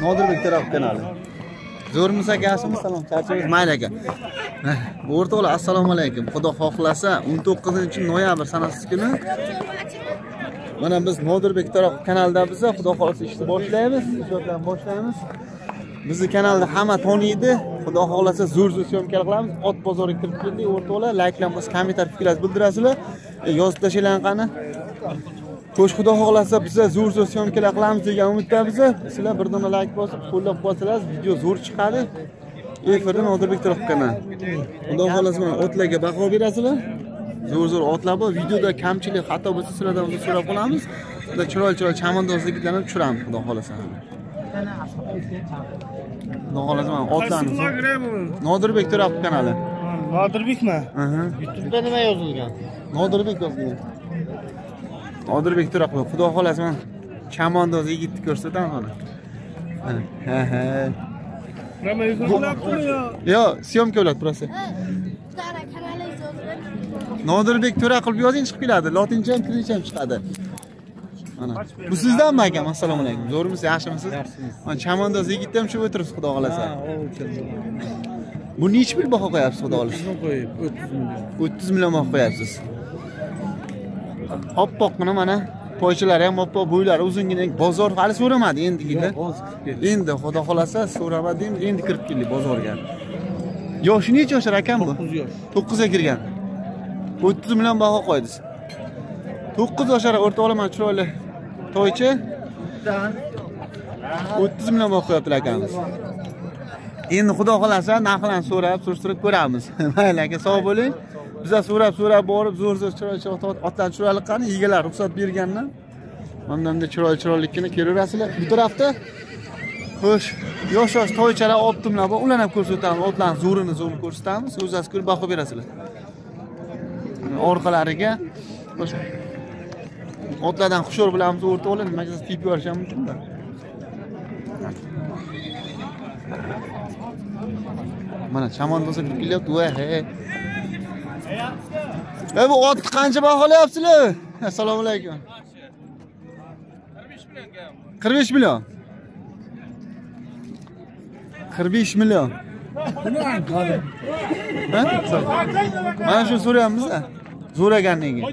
Nodirbek To'raqulov kanali. Zo'rmiz aka, yaxshimisiz? Salom, charchamaysiz? Mayli aka. O'rtoqlar, assalomu alaykum. Xudo xohlasa 19-noyabr sanasi kuni mana biz Nodirbek To'raqulov kanalida biz, xudo xohlasa ishni boshlaymiz, ijodlarni boshlaymiz. Bizni kanalda hamma taniydi. Xudo xohlasa zo'r-zo'r syomkalar qilamiz. Ot bozoriga kirib keldik, o'rtoqlar. Layklar bosib, kommentar fikrlaringizni bildirasizlar. Yozib tashlanglar qani. Xo'sh, xudo xohlasa biza zo'r-zo'r syomkalar qilamiz degan umiddamiz. Sizlar bir dona layk bosib, qo'llab-quvvatlasangiz, video zo'r chiqadi. Efirda Nodirbek To'raqulov kanali. Xudo xohlasa mana otlarga baho berasizlar. Zo'r-zo'r otlar bor. Videoda kamchilik, xato bo'lsa sizlardan uzr so'rab qolamiz. Ular chiroyli-chiroyli chavandoz yigitlarni tushiramiz, xudo xohlasa. Xudo xohlasa mana otlarni. Nodirbek To'raqulov kanali. Nodirbekmi? YouTube'da nima yozilgan? Nodirbek yozilgan. Nodirbek To'raqulov. Xudo xohlasa mana chavandoz yigitni ko'rsatamiz mana. Ha ha. Nima yozilyaptimi yo? Yo'q, syomka bo'ladi prosta. Nodirbek To'raqulov yozing chiqib keladi. Lotincha ham, kirilcha ham chiqadi. Mana. Bu sizdanmi akam? Assalomu alaykum. Zo'rmisiz, yaxshimisiz? Mana chavandoz yigitni ham tushib o'tiribsiz, xudo xohlasa. Bu nechi pul baho qo'yapsiz, xudo xohlasa? Qo'yib 30 million. 30 million baho qo'yapsiz. Oppoqqina mana poychalari ham oppoq, bo'ylari uzungina. Bozor hali so'ramadi endigina. Endi xudo xohlasa so'ramadi, endi kirib keldik bozorga. Yoshi necha yoshar akam bu? 9 yosh. 9 ga kirgan. 30 million baho qo'ydingiz. 9 yoshar o'rtoqlar, mana chiroyli toycha. 30 million baho qo'yaptilar akamiz. Endi xudo xohlasa narxlarni so'rab, surishtirib ko'ramiz. Mayli aka, sog' bo'ling. Biza so'rab-so'rab borib, zo'r-zo'r chiroyli otlarni chiroyli qani, egalari ruxsat bergandan mana bunday chiroyli-chiroylikini kelaverasizlar. Bu tarafda xo'sh, yosh-yosh toychalar, optimlar bor, ularni ham ko'rsatamiz, otlarni zo'rini ko'rsatamiz, o'zingiz ko'rib baho berasizlar. Orqalariga xo'sh, otlardan hushyor bo'lamiz o'rtoqlar, nimaga tepib yuborish ham mumkin-da. Mana chavandoz kirib kelyapti. Voy, hey. Bu otni qancha baholayapsizlar? Assalomu alaykum. 45 million. 45 million. Ha? Mana shuni so'rayapmiz-a. Zo'ragandan keyin.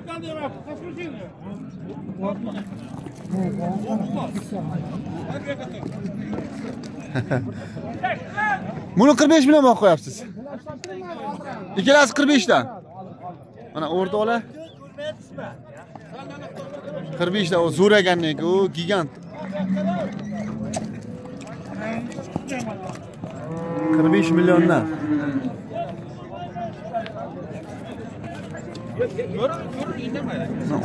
Buni 45 million baho qo'yapsiz. Ikkalasi 45 dan. Mana o'rtoqlar 45 dan, o zo'ragandan u gigant. 45 milliondan.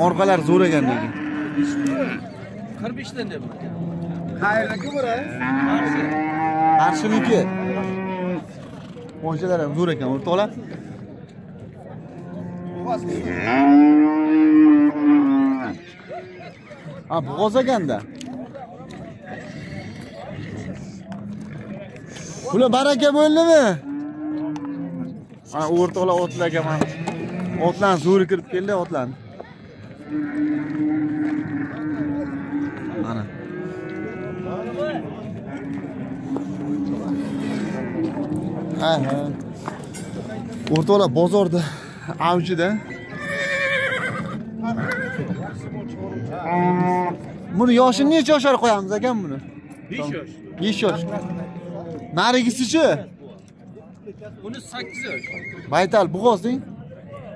Orqalari zo'ragandan keyin. 45 dan deb. Qayerniki bu? Qarshiniki. Poychalar ham zo'r ekan, o'rtoqlar. Ha, bo'g'oz ekanda. Bular baraka bo'ldimi? Mana o'rtoqlar otlarga mana. Otlar zo'ri kirib keldi, otlar. Mana. Ha. O'rtoqlar bozorda avjida. Buni yoshini necha yoshar qo'yamiz akam buni? 5 yosh. 5 yosh. Narigisichi? Buni 8 yosh. Baytal bo'g'oz deng?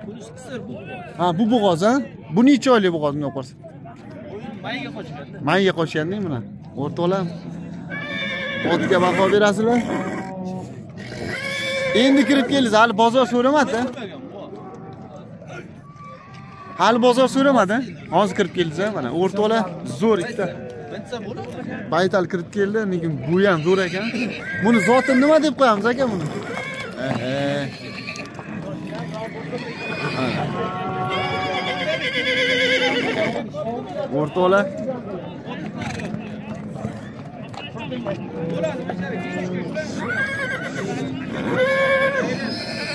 Bunisi qisir bu. Ha, bu bo'g'oz, ha? Bu necha oylik bo'g'oz bunday qo'ysa? Mayga qochgan. Mayga qochgan deng buni. O'rtoqlar, otga baho berasizlar. Endi kirib keldingiz, hali bozor so'ramadi. Hali bozor so'ramadi. Hozir kirib keldingiz, mana o'rtoqlar zo'r ikkita. Baytal kirib keldi, lekin bu ham zo'r ekan. Buni zotini nima deb qo'yamiz aka buni? O'rtoqlar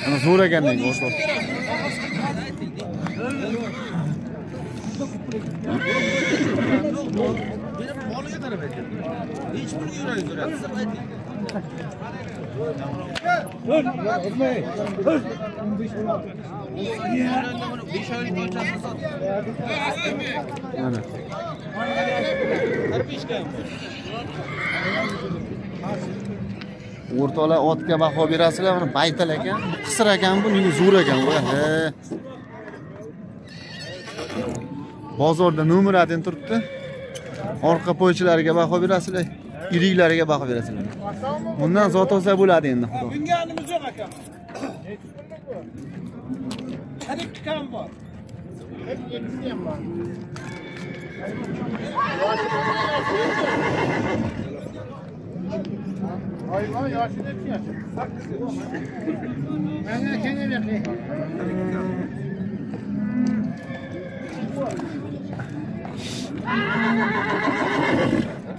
Mana zo'r ekan lekin o'rtoqlar. qarab aytyapman. Nechi pulga yuragi so'radi, siz ayting. 5 oylik toychasini sotdi. Mana. 45 ga ham bor. O'rtoqlar otga baho berasizlar, mana baytal ekan, bu qisir ekan, bu nima zo'r ekan bu. He. Bozorda nomer 1 turibdi. Orqa poychilariga baho berasizlar, iriklariga baho berasizlar. Bundan zot olsa bo'ladi endi, xudo. Minganimiz yo'q aka. Ikki kam bor. Ikkisi ham bor. Hayvon yoshi necha yosh? 8. Menga kelayapti.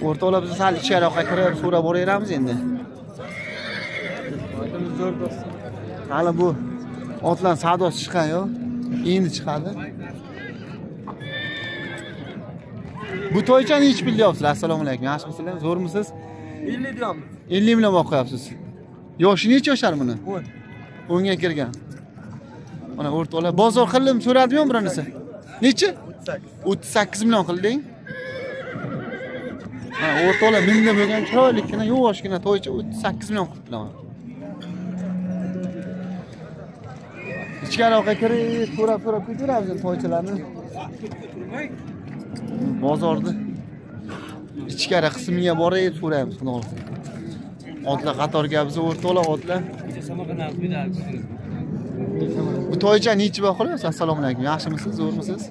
O'rtoqlar biz sal ichkariroqqa kirib so'rab boraveramiz endi. Hali bu otlar savdosi chiqqan yo'q. Endi chiqadi. Bu toycha nechi pul deyapsizlar? Assalomu alaykum. Yaxshimisizlar? Zo'rmisiz? 50 deyapmiz. 50 million boqyapsiz. Yoshi necha yoshar buni? 10. 10 ga kirgan. Mana o'rtoqlar bozor qildim so'radimi bironisi? Necha? 38. 38 million qilding. Ha, o'rtoqlar minda bo'lgan chiroylikgina, yuvoshgina toycha 38 million qilibdilar. Ichkariroqqa kirib, so'rab-so'rab ketaveramiz endi toychalarni. Bozorni ichkari qismiga borib so'raymiz, xudo xohlasa. Otlar qatorga biz o'rtoqlar otlar. Bu toycha nechi baho qo'yapsiz? Assalomu alaykum. Yaxshimisiz? Zo'rmisiz?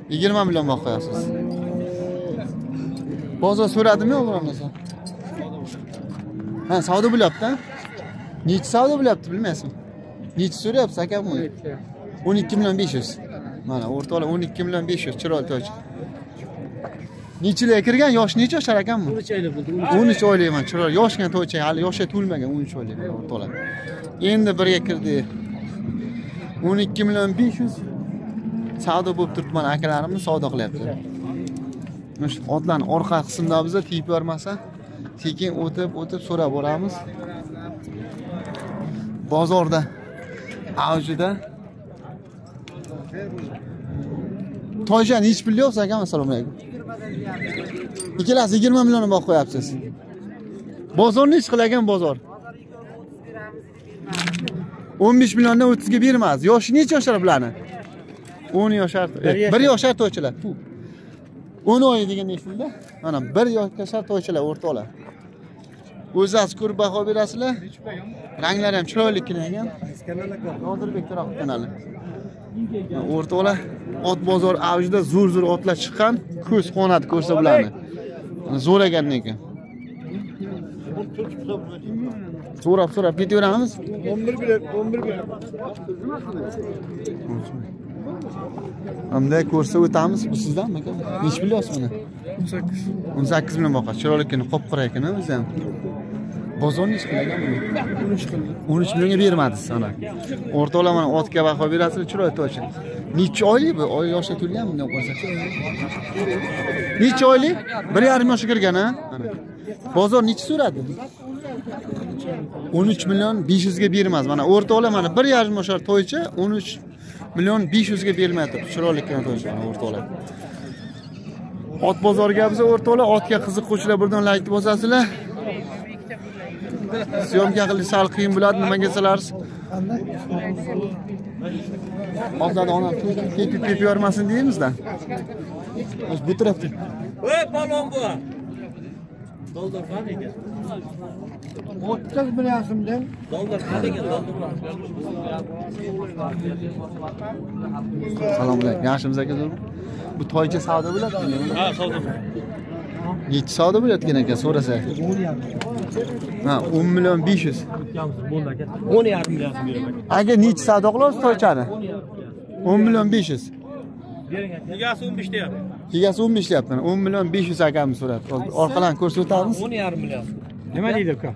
20 million baho qo'yapsiz. Bozor so'radimi yo'q bironasi? Ha, savdo bo'lyapti-a? Nechi savdo bo'lyapti bilmaysizmi? Nechi so'rayapsiz akam buni? 12 million 500. Mana o'rtoqlar 12 million 500 chiroyli toycha. Nechilarga kirgan? Yosh necha yoshar akam bu? 13 oylik bo'ldi. 13 oylikman, chiroyli yoshgina toycha, hali yoshi to'lmagan 13 oylik o'rtoqlar. Endi birga kirdi. 12 million 500 savdo bo'lib turibdi, mana akalarimiz savdo qilyapti. Mana shu otlarning orqa qismida bizda tiyib yormasa, sekin o'tib so'rab boramiz. Bozorda avjida. Toycha nechi pul deyapsiz akam? Assalomu alaykum. Ikkalasi 20 million boq qo'yapsiz. Bozor nechi qilagan bozor? 15 milliondan 30 ga bermaz. Yoshi necha yoshlar bularni? 10 yoshar. 1 yoshar toychalar. 10 oy degan eshitildida. Mana 1 yoshar toychalar o'rtoqlar. O'zingiz ko'rib baho berasizlar. Ranglari ham chiroylikgina ekan. Nodirbek Turoqov kanali. O'rtoqlar, ot bozor avjida zo'r-zo'r otlar chiqqan, ko'z quvonadi ko'rsa bularni. Mana zo'r ekan lekin. So'rab ketaveramiz. 11 bilan 11 bilan. Hamda ko'rsa o'tamiz. Bu sizdanmi aka? Nechi pul yozsiz buni? 18. 18 million boqadi. Chiroylikgina qop-qora ekan o'zi ham. Bozor nechi pul ekan buni? 13 qildi. 13 millionga bermadingiz ana. O'rtoqlar mana otga baho berasizlar, chiroyli toycha. Necha oylik bu? Oy yoshga to'lganmi bundan qolsa? Necha oylik? 1,5 yoshga kirgan ha? Ana. Bozor necha so'radi? 13 million 500 ga bermaz. Mana o'rtoqlar mana 1,5 yoshar toycha 13 million 500 ga bermayapti. Chiroylikgina toycha mana o'rtoqlar. Ot bozoriga biz o'rtoqlar, otga qiziquvchilar birdan like bosasizlar. Syomka qilish sal qiyin bo'ladi, nimaga desalar. Otlarni onam tepib yormasin deymizda. Bu tarafda. Ey palon bu. Dollar qani ekan? 30 million so'mdan. Dollar qani ekan? Assalomu alaykum. Yaxshimisiz aka? Bu toycha savdo bo'ladimi? Ha, savdo. Necha savdo bo'layotgan ekan so'rasak? Ha, 10 million 500. Bo'ldi aka. 10,5 million so'm beraman. Aka necha savdo qilasiz toychani? 10 million 500. Bering aka. Egasi 15 deyapti. Egasi 15 deyapti. 10 million 500 akamiz so'rabdi. Orqadan ko'rsatamiz. 10,5 million. Nima deydi uka?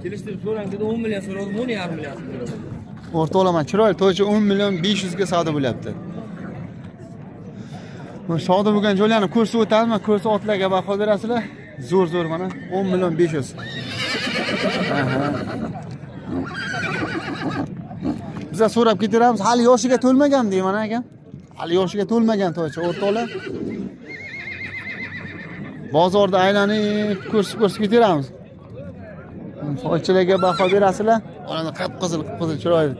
Kelishtirib so'rang dedi, 10 million so'radim, 10,5 million so'm beraman. O'rtoqlar, chiroyli toycha 10 million 500 ga savdo bo'lyapti. Mana savdo bo'lgan joylarni ko'rsatib o'tamiz. Mana ko'rsa otlarga baho berasizlar. Zo'r zo'r mana 10 million 500. Aha. Bizlar so'rab ketaveramiz. Hali yoshiga to'lmagan deyman aka. Hali yoshiga to'lmagan toycha o'rtoqlar. Bozorda aylanib ko'rsatib ketaveramiz. Toychalarga baho berasizlar. Onani qip-qizil qip-qizil chiroyli.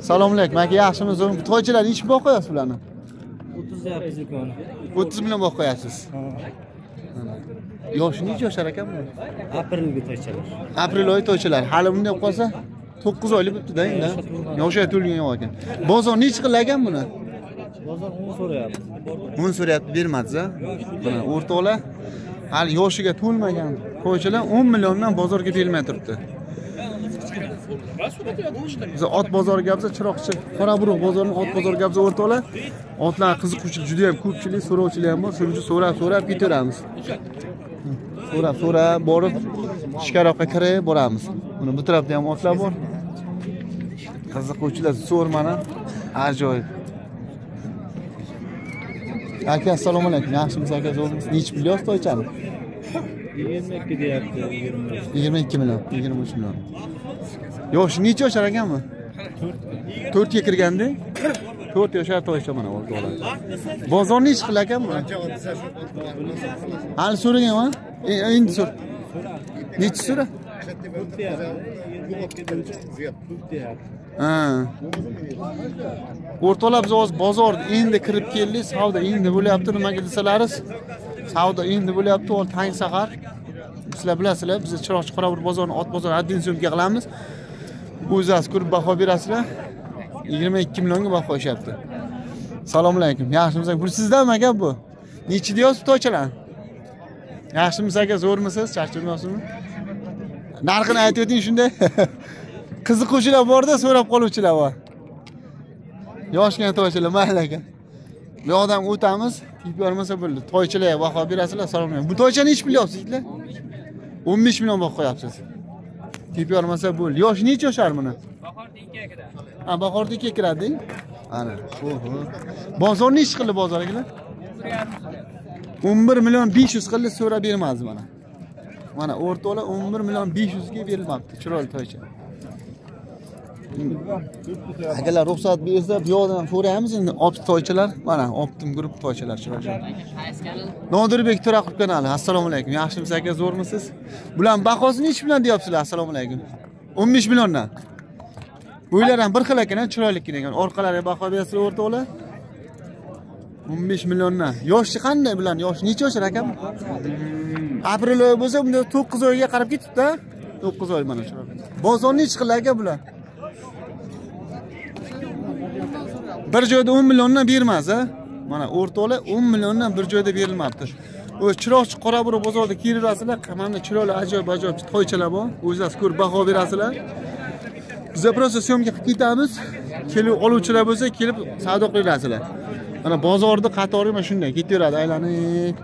Assalomu alaykum aka, yaxshimisiz? Toychalar necha pul qo'yasiz ularni? 30 deyapmiz ikkovini. 30 million baho qo'yasiz. Yoshi necha yoshar ekan bu? Aprelga toychalar. Aprel oyi toychalar. Hali bunday bo'lib qolsa 9 oylik bo'pti-da endi. Yoshi to'lgan yo'q ekan. Bozor necha qildi ekan buni? Bozor 10 so'rayapti. 10 so'rayapti, bermadingiz-a? Mana o'rtoqlar, hali yoshiga to'lmagan toychalar 10 milliondan bozorga berilmay turibdi. Biz ot bozoriga biz Chiroqchi, Qoraburuq bozorining ot bozoriga biz o'rtoqlar. Otlar qiziquvchi juda ham ko'pchilik, so'rovchilar ham bor. Shuning uchun so'rab ketaveramiz. So'rab borib ichkariroqqa kirib boramiz. Buni bu tarafda ham otlar bor. Qiziquvchilar zo'r mana, ajoyib. Aka, assalomu alaykum. Yaxshimisiz aka, zo'rmisiz? Necha pul yozdi toychani? 22 deyapti, 23. 22 million, 23 million. Yoshi necha yoshar ekanmi? 4 ga kirganda 4 yoshar toycha mana o'rtoqlar. Bozor necha qil ekanmi? Hali so'raganman. Endi so'r. Necha so'ra? Ha. O'rtoqlar, biz hozir bozorda endi kirib keldik, savdo endi bo'lyapti, nimaga desalaringiz, savdo endi bo'lyapti, hozir tang sahar. Sizlar bilasizlar, biz Chiroqchi Qoraburuq bozorini ot bozori adin so'mga qilamiz. O'zingiz ko'rib baho berasizlar. 22 millionga baho qo'yishyapti. Assalomu alaykum. Yaxshimisiz? Bu sizdanmi aka bu? Necha deyapsiz toychalar? Yaxshimisiz aka, zo'rmisiz? Charchamayapsizmi? Narxini aytib o'ting shunday. Qiziquvchilar borda, so'rab qoluvchilar bor. Yoshgina toychalar, mayli aka. Bu yoqdan o'tamiz, tepib yormasa bo'ldi. Toychalarga baho berasizlar. Assalomu alaykum. Bu toychani necha pul deyapsiz, yigitlar? 15 million baho qo'yapsiz. Tepib yormasa bo'ldi. Yoshi necha yoshar buni? Bahorda 2 kiradi. Ha, bahorda 2 kiradi. Ana, oho. Bozor necha qildi bozor akalar? 11 million 500 qildi, so'rab bermadi mana. Mana o'rtoqlar 11 million 500 ga berilmabdi chiroyli toycha. Akalar ruxsat bersa, bu yoqdan ham so'raymiz endi opt toychalar. Mana Optim Group toychalar chiroyli. Nodirbek To'raqov kanali. Assalomu alaykum. Yaxshimisiz aka, zo'rmisiz? Bular bahosi necha bilan deyapsizlar? Assalomu alaykum. 15 milliondan. Bo'ylari ham bir xil ekan, chiroyli ekan. Orqalariga baho berasizlar o'rtoqlar. 15 milliondan. Yoshi qanday bular? Yoshi necha yoshar akam? Aprel oyi bo'lsa, bunda 9 oyga qarab ketibdi-da. 9 oy mana shu. Bozor necha qildi aka bular? Bir joyda 10 milliondan bermas, ha? Mana o'rtoqlar 10 milliondan bir joyda berilmabdi. O'z Chiroqchi Qoraburuq bozorida kelaverasizlar, mana chiroyli ajoyib toychalar bor. O'zingiz ko'rib baho berasizlar. Biz prosta syomka qilib ketamiz. Kelib oluvchilar bo'lsa, kelib savdo qilaverasizlar. Mana bozorda qatori mana shunday ketaveradi aylanib.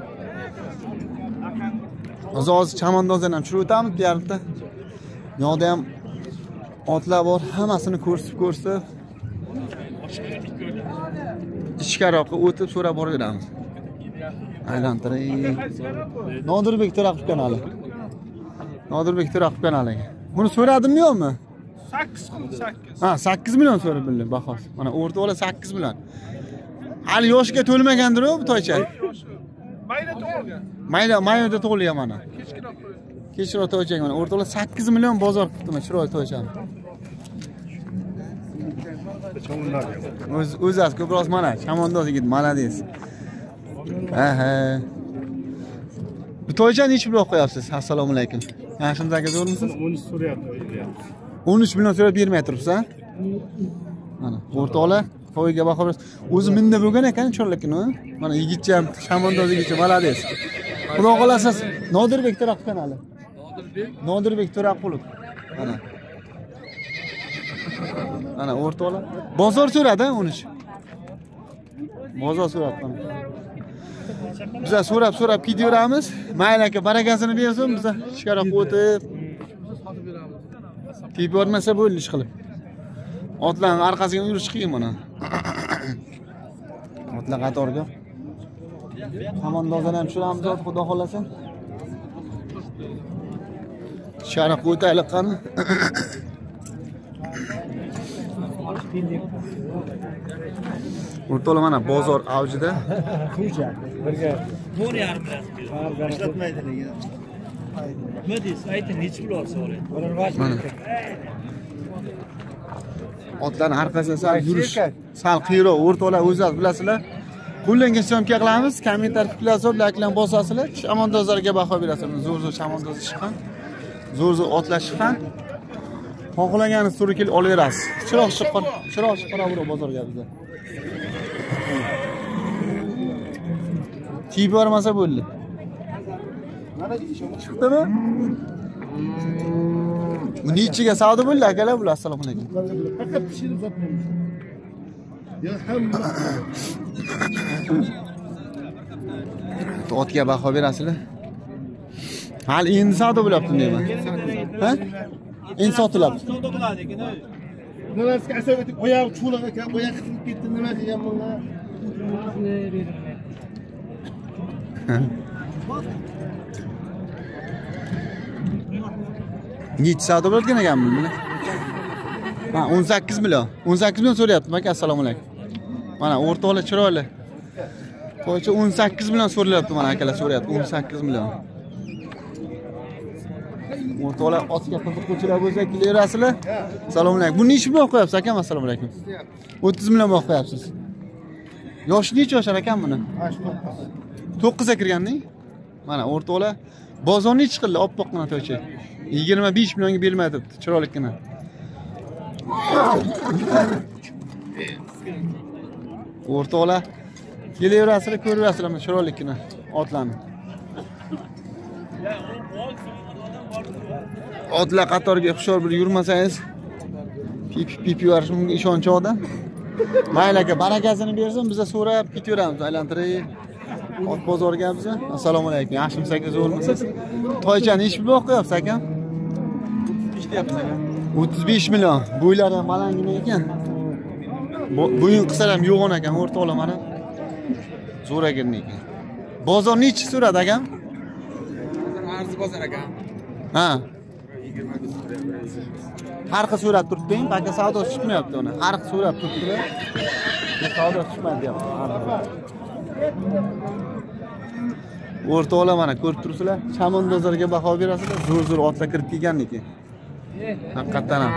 Hozir chamandozdan ham tushirib o'tamiz bu yerda. Bu yoqda ham otlar bor, hammasini ko'rsatib ichkariroqqa o'tib so'rab boraveramiz. Aylantiring. Nodirbek To'raqov kanali. Nodirbek To'raqov kanali. Buni so'radimmi yo'qmi? 8 qildi, 8. Ha, 8 million so'rab bildim bahosi. Mana o'rtoqlar 8 million. Hali yoshiga to'lmagandir-ku bu toycha. Mayda tug'ilgan. Mayda, mayda tug'ilgan mana. Kechkiroq. Kechroq toycha mana o'rtoqlar 8 million bozor qilibdi mana chiroyli toychani. O'zaz ko'proq mana chavandoz yigit, молодец. Aha. Bu toychani necha pul qo'yapsiz? Assalomu alaykum. Yaxshimisiz aka, zo'rmisiz? 13 so'rayapti, beryapti. 13 million so'rab bermay turibsiz, ha? Mana o'rtoqlar, to'yga baho berasiz. O'zi minda bo'lgan ekan, chorlikini. Mana yigitcha ham chavandoz yigitcha, молодец. Xudo xolasa Nodirbek To'raqov kanali. Nodirbek To'raqulov. Mana. Mana o'rtoqlar. Bozor so'radi 13. Bozor so'rabdi mana. Bizlar so'rab ketaveramiz. Mayli aka, barakasini bersin, bizlar ichkariroq o'tib tepib yormasa bo'ldi ish qilib. Otlarning orqasiga yurish qiyin mana. Otlar qatoriga. Chamandozdan ham tushiramiz, xudo xolasa. Sharqqa o'taylik qani. O'rtoqlar mana bozor avjida. 4.5 ishlatmaydi lekin. Nima deysiz? Ayting, necha pul olsa oladi? Mana. Otlarning orqasidan sal yurish sal qiyroq, o'rtoqlar o'zlaringiz bilasizlar. Qo'llangan syomka qilamiz, kommentar fikrlar yozib, layklarni bosasizlar, chamandozlarga baho berasizlar. Zo'r-zo'r chamandoz chiqqan, zo'r-zo'r otlar chiqqan. Xohlaganingiz to'g'ri kelib olaverasiz. Chiroqchi Chiroqchi Qorabulo bozorga bizda. Tiyib bormasa bo'ldi. Chiqdimi? Bu nechiga savdo bo'ldi akalar bular? Assalomu alaykum. Faqat pishirib sotmaymiz. Ya hamma otga baho berasizlar. Hali endi savdo bo'lyapti deyman. Ha? Endi sotilyapti. Savdo qiladi ekan. Nimasiga asab etib, oyog'i cho'liq ekan, oyog'i qisilib ketdi, nima degan bunlar? Necha savdo bo'layotgan ekan buni? Ha, 18 million. 18 million so'rayapti aka, assalomu alaykum. Mana o'rtoqlar chiroyli. To'ycha 18 million so'ralyapti mana akalar so'rayapti 18 million. O'rtoqlar otga qiziquvchilar bo'lsa kelaverasizlar. Assalomu alaykum. Buni necha million qo'yapsiz akam? Assalomu alaykum. 30 million qo'yapsiz. Yoshi necha yoshar akam buni? 9 ga kirganning? Mana o'rtoqlar bozor necha qildi oppoqqina to'ycha? 25 millionga bermay turibdi, chiroylikkina. O'rtoqlar kelaverasizlar, ko'raverasizlar mana chiroylikkina otlarni. Otlar qatoriga hushyor bir yurmasangiz pip yuborish mumkin ishonch odam. Mayli aka, barakasini bersin, biza so'rab ketaveramiz, aylantirib ot bozoriga biza. Assalomu alaykum. Yaxshimisiz aka, zo'rmisiz? Toychani necha pul qo'yapsiz akam? 35 deyapmiz aka. 35 million. Bo'ylari ham balandgina ekan. Bo'yin qilsalar ham yo'g'on ekan, o'rtoqlar mana. Zo'r ekan ekan. Bozor nechi so'radi akam? Arzi bozor akam. Ha. Har xil so'rab turibdi, aka savdosi chiqmayapti uni. Har xil so'rab turibdilar. Savdosi chiqmaydi deyapti. O'rtoqlar mana ko'rib turibsizlar, chamandozlarga baho berasizlar, zo'r-zo'r otlar kirib kelgan ekan. Haqiqatan ham.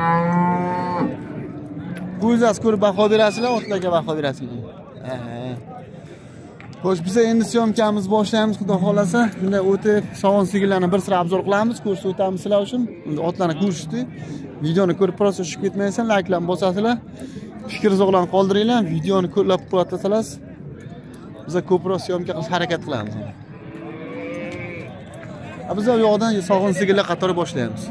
Ko'zingiz ko'rib baho berasizlar, otlarga baho berasizlar. Xo'sh, biz endi syomkamiz boshlaymiz, xudo xolasa. Shunday o'tib, sog'on sigirlarni bir sira obzor qilamiz, ko'rsatib o'tamiz sizlar uchun. Endi otlarni ko'rishdi. Videoni ko'rib prosta tushib ketmaysan, layklarni bosasizlar, fikr izohlarni qoldiringlar, videoni ko'rlab quvvatlasalar, biz ko'proq syomka qilish harakat qilamiz. Biz u yoqdan sog'in sigirlar qatori boshlaymiz.